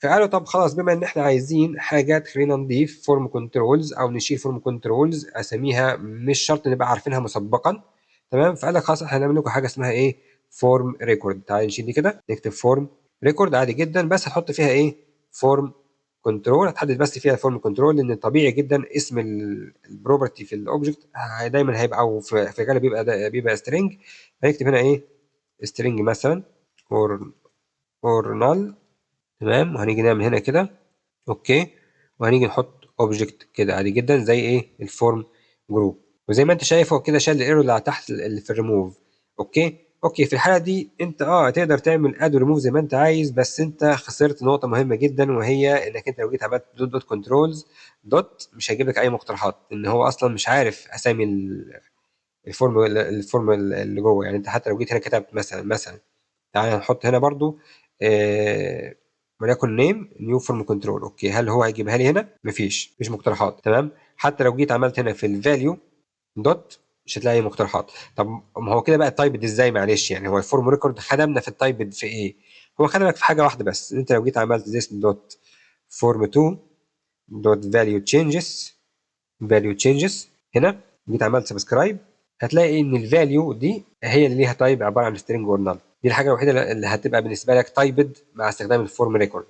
فقالوا طب خلاص، بما ان احنا عايزين حاجة تخلينا نضيف form controls او نشيل form controls، اساميها مش شرط نبقى عارفينها مسبقا، تمام؟ فقال لك خلاص، احنا هنعمل لكم حاجة اسمها ايه؟ form record. تعالى نشيل دي كده، نكتب form record عادي جدا، بس هتحط فيها ايه؟ form control. هتحدد بس فيها form control، لان طبيعي جدا اسم ال property في ال object دايما هيبقى، او في الغالب بيبقى string. هنكتب هنا ايه؟ string مثلا or null، تمام؟ وهنيجي نعمل هنا كده okay، وهنيجي نحط object كده عادي جدا زي ايه؟ ال form group. وزي ما انت شايف، هو كده شال ال error اللي تحت اللي في الريموف. okay، في الحالة دي انت تقدر تعمل اد وريموف زي ما انت عايز، بس انت خسرت نقطة مهمة جدا، وهي انك انت لو جيت عملت dot dot controls dot مش هيجيب لك اي مقترحات، لان هو اصلا مش عارف اسامي ال form اللي جوه. يعني انت حتى لو جيت هنا كتبت مثلا، تعالى نحط هنا برضو وليكن name new form control، okay، هل هو هيجيبها لي هنا؟ مفيش مقترحات، تمام؟ حتى لو جيت عملت هنا في ال value dot مش هتلاقي اي مقترحات. طب ما هو كده بقى ال typed ازاي؟ معلش، يعني هو ال form record خدمنا في ال typed في ايه؟ هو خدمك في حاجة واحدة بس، انت لو جيت عملت this dot form 2 dot value changes، value changes هنا، جيت عملت subscribe، هتلاقي ان ال value دي هي اللي ليها type عبارة عن string or null. دي الحاجة الوحيدة اللي هتبقى بالنسبة لك typed مع استخدام ال form record.